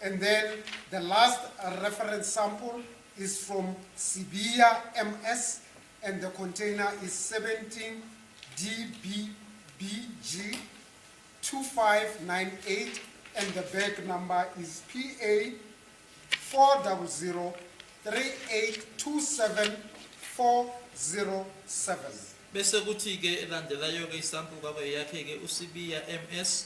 And then the last reference sample is from Sibia MS, and the container is 17 DBBG 2598, and the bag number is PA 4003827 bese kuthi ke elandelayo ke isample kwabe yakhe ke uSibiya MS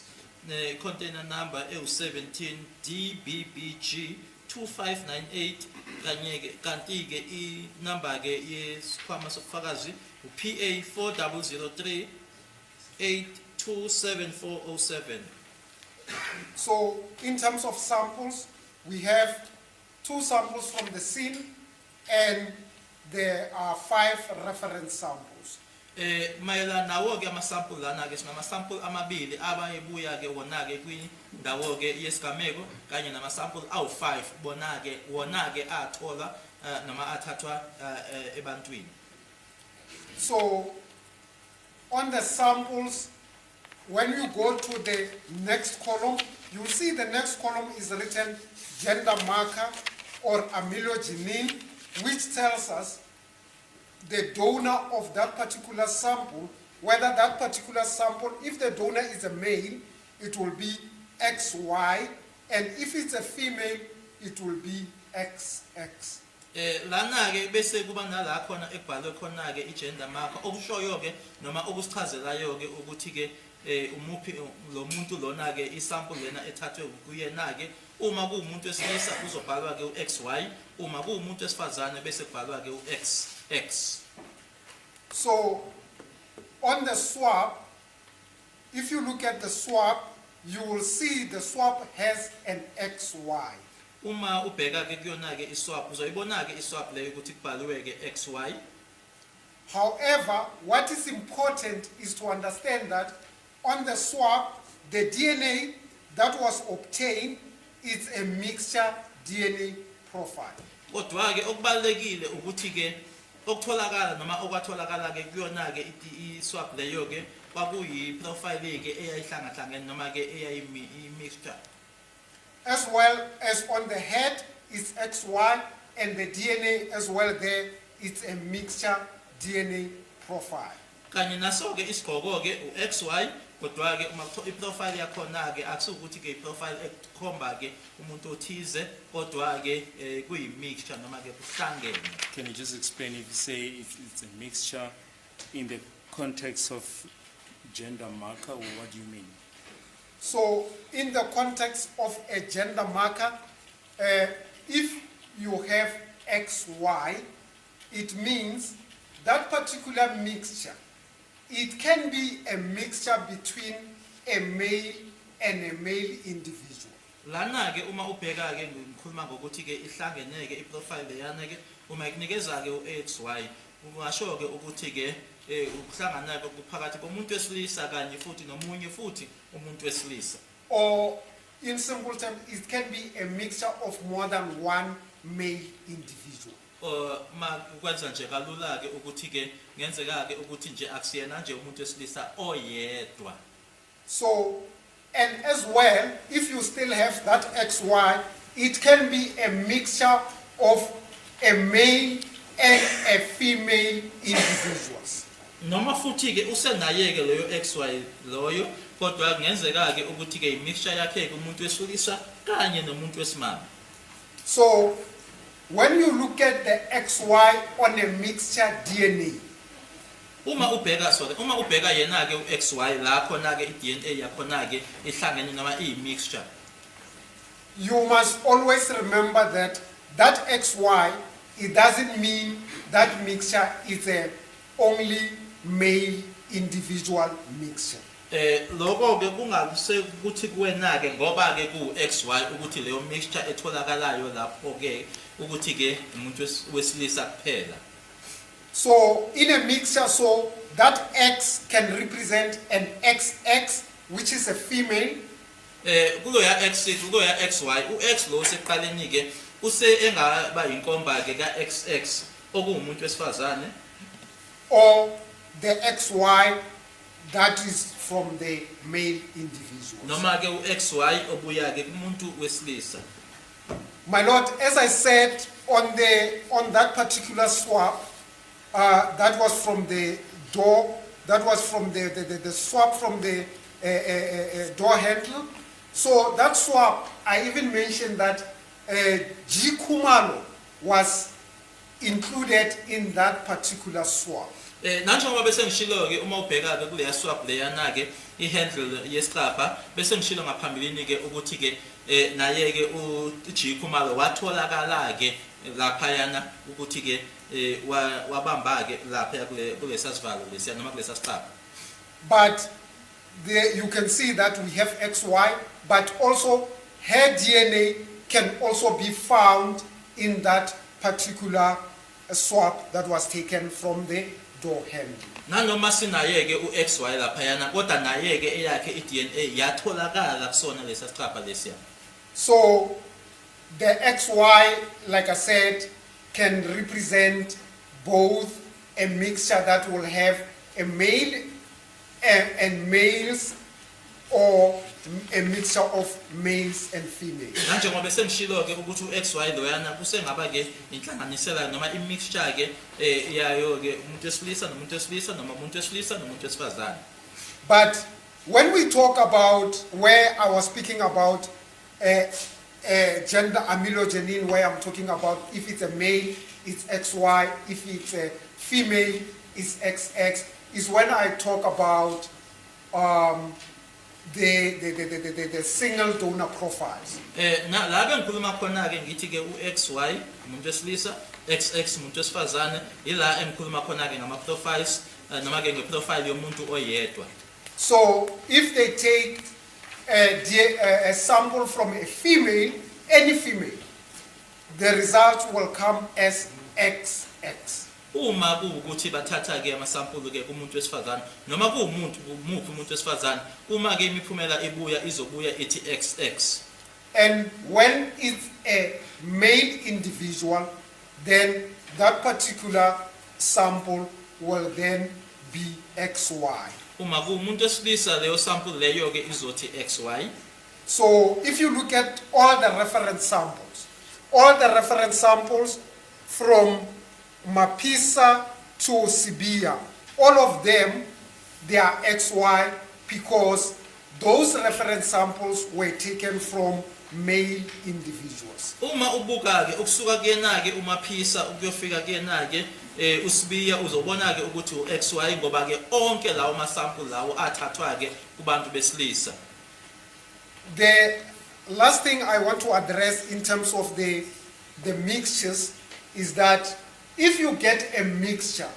ne container number ewu17 DBBG 2598 kanye ke kanti ke I number ke yesikhwama sobufakazi uPA 4003827407. So in terms of samples, we have 2 samples from the scene and there are 5 reference samples. Mayelana nawo ke amasample lana ke sinamasample amabili abayebuya ke wona ke kwindawo ke yesigameko kanye namasample awu5 bona ke wona ke athola noma athathwa ebantwini. So on the samples, when you go to the next column, you'll see the next column is written gender marker or amelogenin, which tells us the donor of that particular sample, whether that particular sample, if the donor is a male, it will be XY, and if it's a female, it will be XX. Lana ke bese kuba nala khona ekubhalwe khona ke igender marker okushoyo ke noma okusichazelayo ke ukuthi ke umuphi lo muntu lona ke isample lena ethathwe kuyena ke uma kuumuntu wesilisa uzobhalwa ke uXY uma kuumuntu wesifazane bese kubhalwa ke uXX. So on the swab, if you look at the swab, you will see the swab has an XY. Uma ubheka ke kuyona ke iswap uzoyibona ke iswap leyo ukuthi kubhaliwe ke XY. However, what is important is to understand that on the swab, the DNA that was obtained is a mixture DNA profile. Kodwa ke okubalekile ukuthi ke okutholakala noma okwatholakala ke kuyona ke iswap leyo ke kwakuyi profile ke eyayihlangahlangene noma ke mixture. As well as on the head, it's XY, and the DNA as well there, it's a mixture DNA profile. Kanye naso ke isigqoko ke uXY kodwa ke uma iprofile yakhona ke akusukuthi ke iprofile ekhomba ke umuntu othize kodwa ke kuyi mixture noma ke kuhlangene. Can you just explain if you say if it's a mixture in the context of gender marker, or what do you mean? So in the context of a gender marker, if you have XY, it means that particular mixture, it can be a mixture between a male and a male individual. Lana ke uma ubheka ke ngikhuluma ngokuthi ke ihlangene ke iprofile yana ke uma ikunikeza ke uXY ungasho ke ukuthi ke ukuhlangana ke kuphakathi komuntu wesilisa kanye futhi nomunye futhi umuntu wesilisa. Or in simple terms, it can be a mixture of more than one male individual. Ma ukwenza nje kalula ke ukuthi ke ngenzeka ke ukuthi nje akusiyena nje umuntu wesilisa oyedwa. So, and as well, if you still have that XY, it can be a mixture of a male and a female individuals. Noma futhi ke usenaye ke leyo XY loyo kodwa ngenzeka ke ukuthi ke imixture yakhe ke umuntu wesilisa kanye nomuntu wesimame. So when you look at the XY on a mixture DNA, uma ubheka yena ke uXY la khona ke iDNA yakhona ke ihlangene noma mixture, you must always remember that that XY, it doesn't mean that mixture is a only male individual mixture. Lokho ke kungakuse ukuthi kuwena ke ngoba ke ku XY ukuthi leyo mixture etholakalayo lapho ke ukuthi ke umuntu wesilisa kuphela. So in a mixture, so that X can represent an XX, which is a female. Kulo ya X, kulo ya XY, uX lo seqaleni ke use engaba inkomba ke ka XX okuwumuntu wesifazane, or the XY that is from the male individual. noma ke uXY obuya ke kumuntu wesilisa. My Lord, as I said on that particular swab, that was from the door, that was from the swab from the door handle, So that swap, I even mentioned that G. Kumalo was included in that particular swap. Nanjengoba bese ngishilo ke uma ubheka ke kule swap leyana ke ihandle yesicapha bese ngishilo ngaphambilini ke ukuthi ke naye ke uG Khumalo watholakala ke lapha yana ukuthi ke wabamba ke lapha kule sasivalo lesiya noma kule sasicapha. But there you can see that we have XY, but also her DNA can also be found in that particular swap that was taken from the door handle. Nanoma sinaye ke uXY lapha yana kodwa naye ke eyakhe iDNA yatholakala kusona lesasicapha lesiya. So the XY, like I said, can represent both a mixture that will have a male and males, or a mixture of males and females. Nanjengoba bese ngishilo ke ukuthi uXY loyana kusengaba ke inhlanganisela noma imixture ke yayo ke umuntu wesilisa nomuntu wesilisa noma umuntu wesilisa nomuntu wesifazane. But when we talk about, where I was speaking about gender amylogenin, where I'm talking about if it's a male, it's XY, if it's a female, it's XX, is when I talk about the single donor profiles. Na la ngikhuluma khona ke ngithi ke uXY umuntu wesilisa, XX umuntu wesifazane, ila engikhuluma khona ke ngama profiles noma ke ngeprofile yomuntu oyedwa. So if they take a sample from a female, any female, the result will come as XX. Uma kuukuthi bathatha ke amasampulu ke kumuntu wesifazane noma kuumuntu umuphi umuntu wesifazane uma ke imiphumela ibuya izobuya ithi XX. And when it's a male individual, then that particular sample will then be XY. Uma kuumuntu wesilisa leyo sample leyo ke izothi XY. So if you look at all the reference samples from Mapisa to Sibia, all of them, they are XY because those reference samples were taken from male individuals. Uma ubuka ke ukusuka kuyena ke uMaphisa ukuyofika kuyena ke uSibiya uzobona ke ukuthi uXY ngoba ke onke lawo masample lawo athathwa ke kubantu besilisa. The last thing I want to address in terms of the mixtures is that if you get a mixture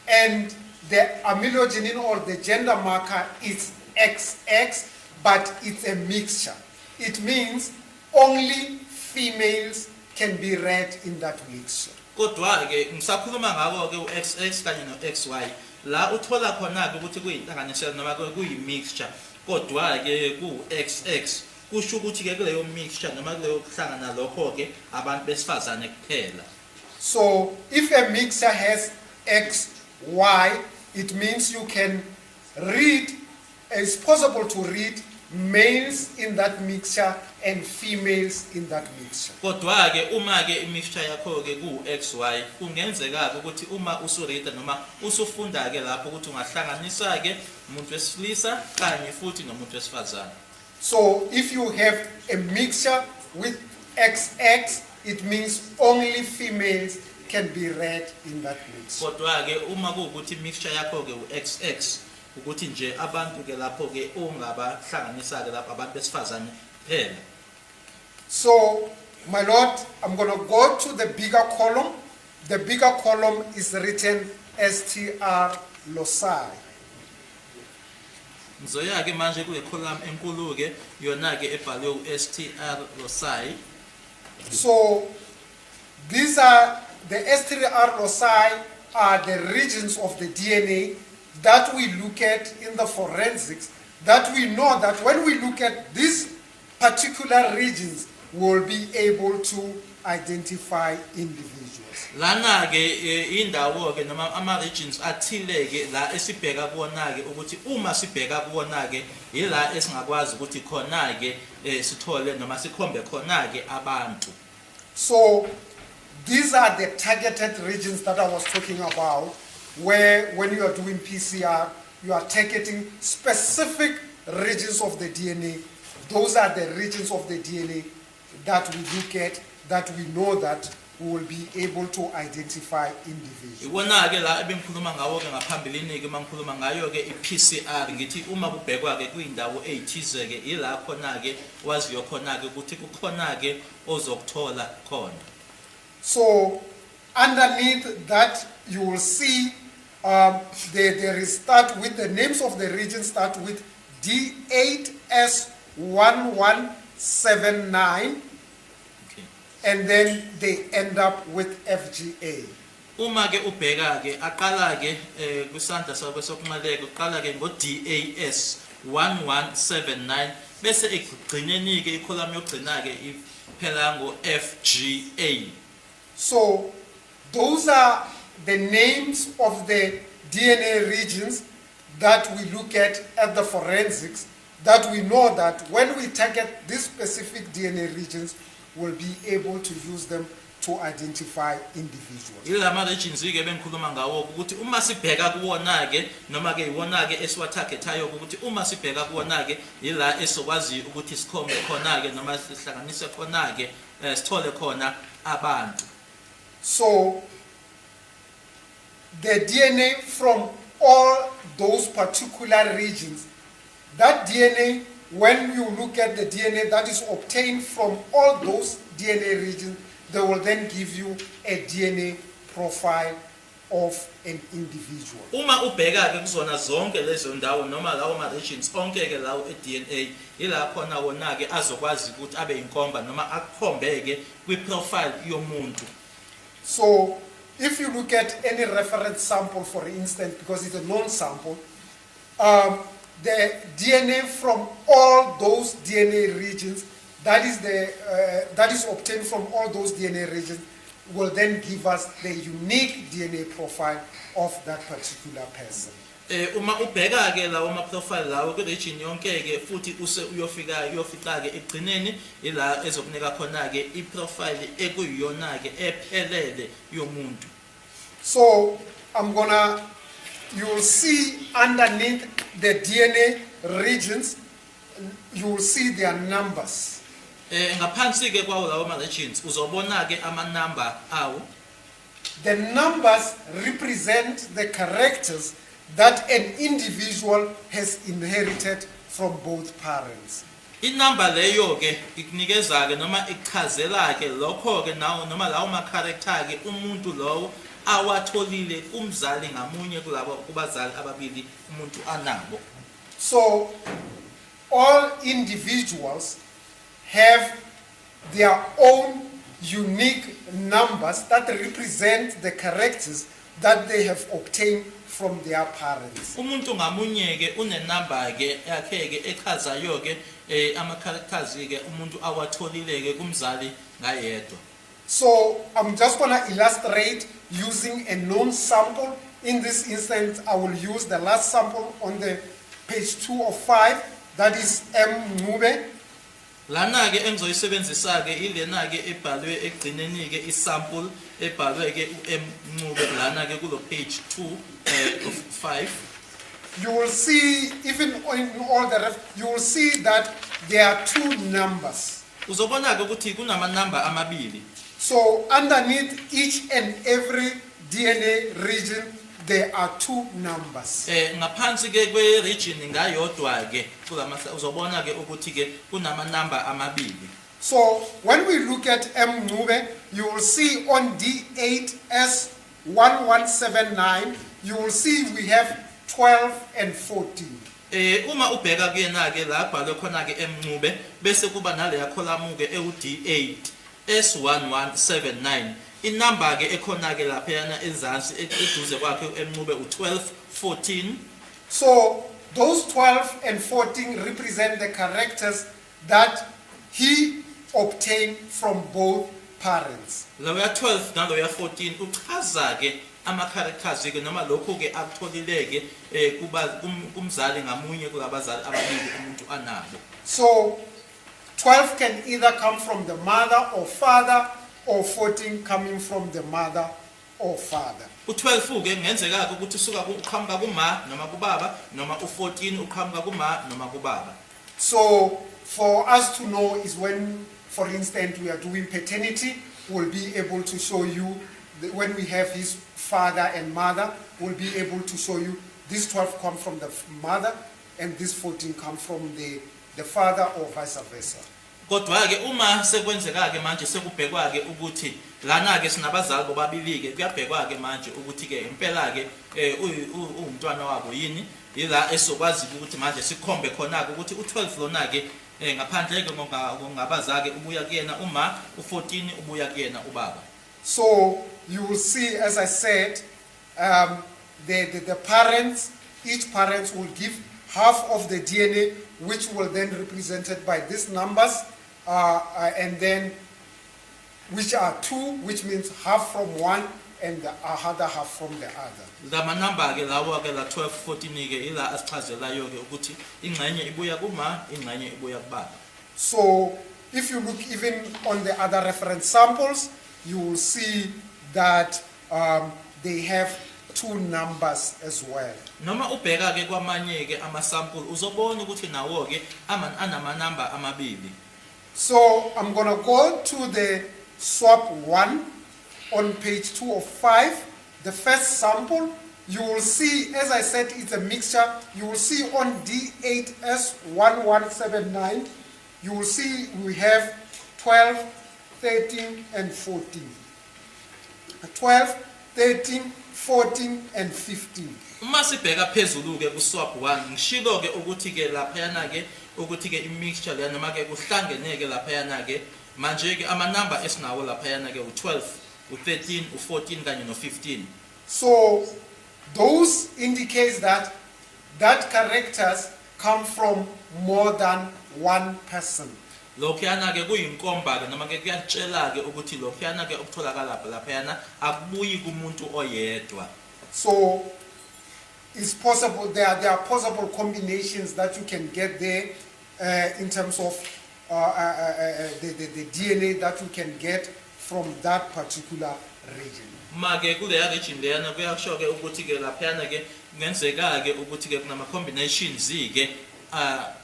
and the amylogenin or the gender marker is XX, but it's a mixture, it means only females can be read in that mixture. Kodwa ke ngisakhuluma ngako ke uXX kanye noXY la uthola khona ke ukuthi kuyinhlanganisela noma kuyimixture kodwa ke kuXX kusho ukuthi ke kuleyo mixture noma kuleyo kuhlangana lokho ke abantu besifazane kuphela. So if a mixture has XY, it means you can read, it's possible to read males in that mixture and females in that mixture. Kodwa ke uma ke imixture yakho ke kuXY kungenzeka ukuthi uma usureader noma usufunda ke lapho ukuthi ungahlanganisa ke umuntu wesilisa kanye futhi nomuntu wesifazane. So if you have a mixture with XX, it means only females can be read in that mixture. Kodwa ke uma kuukuthi mixture yakho ke uXX ukuthi nje abantu ke lapho ke ungabahlanganisa ke lapho abantu besifazane kuphela. So my lord, I'm going to go to the bigger column. The bigger column is written STR loci. Ngizoya ke manje kule column enkulu ke yona ke ebhalwe uSTR loci. So these are the STR loci are the regions of the DNA that we look at in the forensics, that we know that when we look at these particular regions, we'll be able to identify individuals. Lana ke indawo ke noma ama regions athile ke la esibheka kuona ke ukuthi uma sibheka kuona ke ila esingakwazi ukuthi khona ke sithole noma sikhombe khona ke abantu. So these are the targeted regions that I was talking about, where when you are doing PCR, you are targeting specific regions of the DNA those are the regions of the DNA that we look at, that we know that we will be able to identify individuals. Iwona ke la ebengikhuluma ngawo ke ngaphambilini ke mangikhuluma ngayo ke iPCR ngithi uma kubhekwa ke kuyindawo ezithize ke ila khona ke waziyo khona ke ukuthi kukhona ke ozokuthola khona. So underneath that you will see there is start with the names of the regions start with D8S1179. And then they end up with FGA. Uma ke ubheka ke aqala ke kusandla sakho sokumaleka uqala ke ngo DAS 1179 bese egcineni ke ikholam yokugcina ke iphela ngo FGA. So those are the names of the DNA regions that we look at the forensics, that we know that when we target these specific DNA regions, we'll be able to use them to identify individuals. Ilama regions ke bengikhuluma ngawo ukuthi uma sibheka kuwona ke noma ke iwona ke esiwatargetayo ukuthi uma sibheka kuwona ke ila esokwazi ukuthi sikhombe khona ke noma sihlanganise khona ke sithole khona abantu. So the DNA from all those particular regions, that DNA, when you look at the DNA that is obtained from all those DNA regions, they will then give you a DNA profile of an individual. Uma ubheka ke kuzona zonke lezo ndawo noma lawo ma regions onke ke lawo eDNA ila khona wona ke azokwazi ukuthi abe inkomba noma akhombeke kwi-profile yomuntu. So if you look at any reference sample, for instance, because it's a known sample, the DNA from all those DNA regions, that is obtained from all those DNA regions, will then give us the unique DNA profile of that particular person. Uma ubheka ke lawo ma profile lawo ku region yonke ke futhi use uyofika ke egcineni ila ezokunika khona ke I profile ekuyiyona ke ephelele yomuntu. So you will see underneath the DNA regions, you will see their numbers. Ngaphansi ke kwawo lawo ma regions uzobona ke ama number awo. The numbers represent the characters that an individual has inherited from both parents. Inamba leyo ke ikunikeza ke noma ichazela ke lokho ke nawo noma lawo ma character ke umuntu lowo awatholile kumzali ngamunye kulabo kubazali ababili umuntu anabo. So all individuals have their own unique numbers that represent the characters that they have obtained from their parents. Umuntu ngamunye ke une number ke yakhe ke echazayo ke ama characters ke umuntu awatholile ke kumzali ngayedwa. So I'm just going to illustrate using a known sample. In this instance, I will use the last sample on the page 2 of 5, that is M. Mube. Lana ke engizoyisebenzisa ke ilena ke ebhalwe egcineni ke isample ebhalwe ke uMncube lana ke kulo page 2 of 5. You will see, even in all the you will see that there are two numbers. Uzobona ke ukuthi kunama number amabili. So underneath each and every DNA region, there are two numbers. Ngaphansi ke kwe region ngayodwa ke kulamasa uzobona ke ukuthi ke kunama number amabili. So when we look at M. Mube, you will see on D8S1179, you will see we have 12 and 14. Uma ubheka kuyena ke la bhalwe khona ke eMncube bese kuba nale yakhola ke eD8 S1179 inumber ke ekhona ke lapha yana ezansi eduze kwakhe eMncube u12 14. So those 12 and 14 represent the characters that he obtained from both parents. Lo ya 12 nalo ya 14 uchaza ke ama characters ke noma lokho ke akutholileke kuba kumzali ngamunye kulabazali ababili umuntu anabo. So 12 can either come from the mother or father, or 14 coming from the mother or father. U12 ke ngenzeka ukuthi usuka uqhamuka kuma noma kubaba noma u14 uqhamuka kuma noma kubaba. So for us to know is when, for instance, we are doing paternity, we'll be able to show you, when we have his father and mother, we'll be able to show you these 12 come from the mother and these 14 come from the father or vice versa. Kodwa-ke uma sekwenzeka-ke manje sekubhekwa-ke ukuthi lana-ke sinabazali bobabili-ke kuyabhekwa-ke manje ukuthi-ke impela-ke uwumntwana wabo yini, yila esokwazi-ke ukuthi manje sikhombe khona-ke ukuthi u-12 lona-ke ngaphandle-ke ngabazake ubuya kuyena uma, u-14 ubuya kuyena ubaba. So you will see, as I said, the parents, each parent will give half of the DNA, which will then represented by these numbers, and then which are 2, which means half from one and the other half from the other. La manamba-ke lawa-ke la 12, 14-ke ila asichazelayo-ke ukuthi ingxenye ibuya kuma, ingxenye ibuya kubaba. So if you look even on the other reference samples, you will see that they have 2 numbers as well. Noma ubheka-ke kwamanye-ke amasample uzobona ukuthi nawo-ke anamanamba amabili. So I'm going to go to the swap 1 on page 2 of 5. The first sample, you will see, as I said, it's a mixture. You will see on D8S1179, you will see we have 12, 13, and 14. 12, 13, 14, and 15. Uma sibheka phezulu-ke ku-swap 1 ngishilo-ke ukuthi-ke laphayana-ke ukuthi-ke i-mixture leya noma-ke kuhlangeneke laphayana-ke manje-ke amanamba esinawo laphayana-ke u-12, u-13, u-14 kanye no-15. So those indicates that characters come from more than one person. Lokhuyana-ke kuyinkomba-ke noma-ke kuyatshela-ke ukuthi lokhuyana-ke okutholakala laphayana akubuyi kumuntu oyedwa. So it's possible, there are possible combinations that you can get there in terms of the DNA that you can get from that particular region. Make kuleya region leyana kuyasho-ke ukuthi-ke laphayana-ke kungenzeka-ke ukuthi-ke kunama-combinations-ke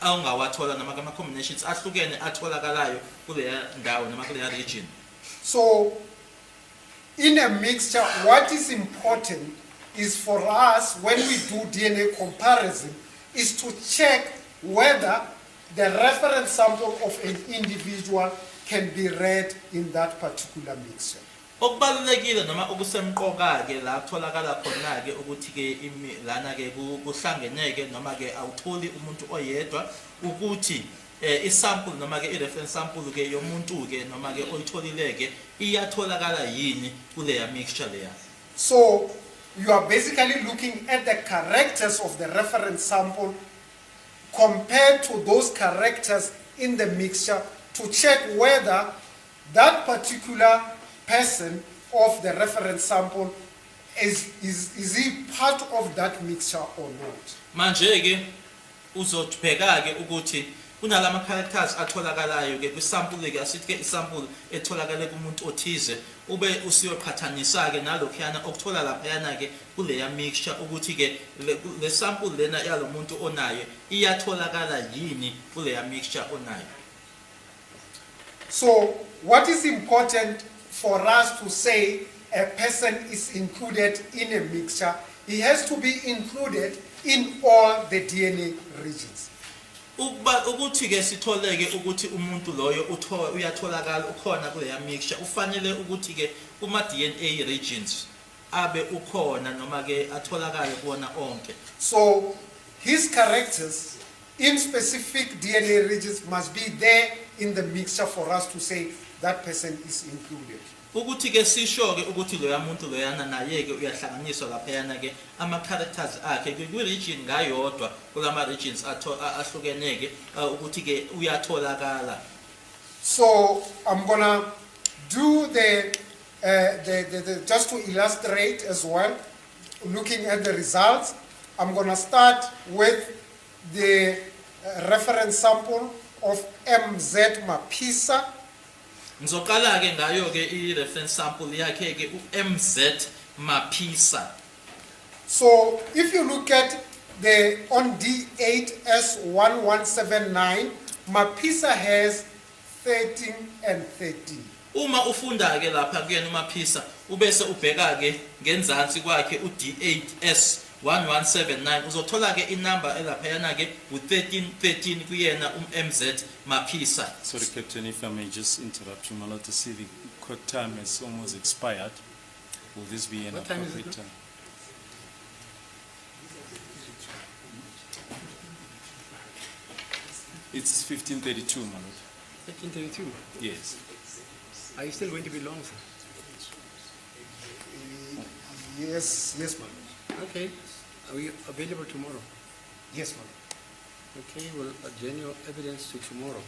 awungawathola noma ama-combinations ahlukene atholakalayo kuleya ndawo noma kuleya region. So in a mixture, what is important is for us, when we do DNA comparison, is to check whether the reference sample of an individual can be read in that particular mixture. Okubalulekile noma okusemqoka-ke la kutholakala khona-ke ukuthi-ke lana-ke kuhlangeneke noma-ke awutholi umuntu oyedwa ukuthi isample noma-ke i-reference sample-ke yomuntu-ke noma-ke oyitholile-ke iyatholakala yini kuleya mixture leya. So you are basically looking at the characters of the reference sample compared to those characters in the mixture to check whether that particular person of the reference sample is he part of that mixture or not. Manje-ke uzobheka-ke ukuthi kunalama characters atholakalayo-ke kwisample-ke asithi-ke isample etholakale kumuntu othize ube usiyoqhathanisa-ke nalokhuyana okuthola laphayana-ke kuleya mixture ukuthi-ke le sample lena yalo muntu onayo iyatholakala yini kuleya mixture onayo. So what is important for us to say a person is included in a mixture, he has to be included in all the DNA regions. Ukuthi-ke sitholeke ukuthi umuntu loyo uyatholakala ukhona kuleya mixture ufanele ukuthi-ke kuma-DNA regions abe ukhona noma-ke atholakale kuwona onke. So his characters in specific DNA regions must be there in the mixture for us to say that person is included. Ukuthi-ke sisho-ke ukuthi loya muntu loyana naye-ke uyahlanganiswa laphayana-ke ama-characters akhe kwi-region ngayodwa kulama-regions ahlukeneke ukuthi-ke uyatholakala. So I'm gonna do the just to illustrate as well, looking at the results, I'm gonna start with the reference sample of MZ Mapisa. Ngizoqala-ke ngayo-ke i-reference sample yakhe-ke u-MZ Mapisa. So if you look at on D8S1179, Mapisa has 13 and 13. Uma ufunda ke lapha kuyena uMaphisa ubese ubheka ke ngenzansi kwakhe uD8S 1179 uzothola ke inamba elapha yana ke u1313 kuyena uMZ Maphisa. Sorry, Captain, if I may just interrupt you, Malo, to see the court time has almost expired. Will this be an What time is it appropriate now? time? It's 15:32, Malo. 15:32. Yes. Are you still going to be long, sir? Yes, yes, ma'am. Okay. Are we available tomorrow? Yes, ma'am. Okay, we'll adjourn your evidence to tomorrow.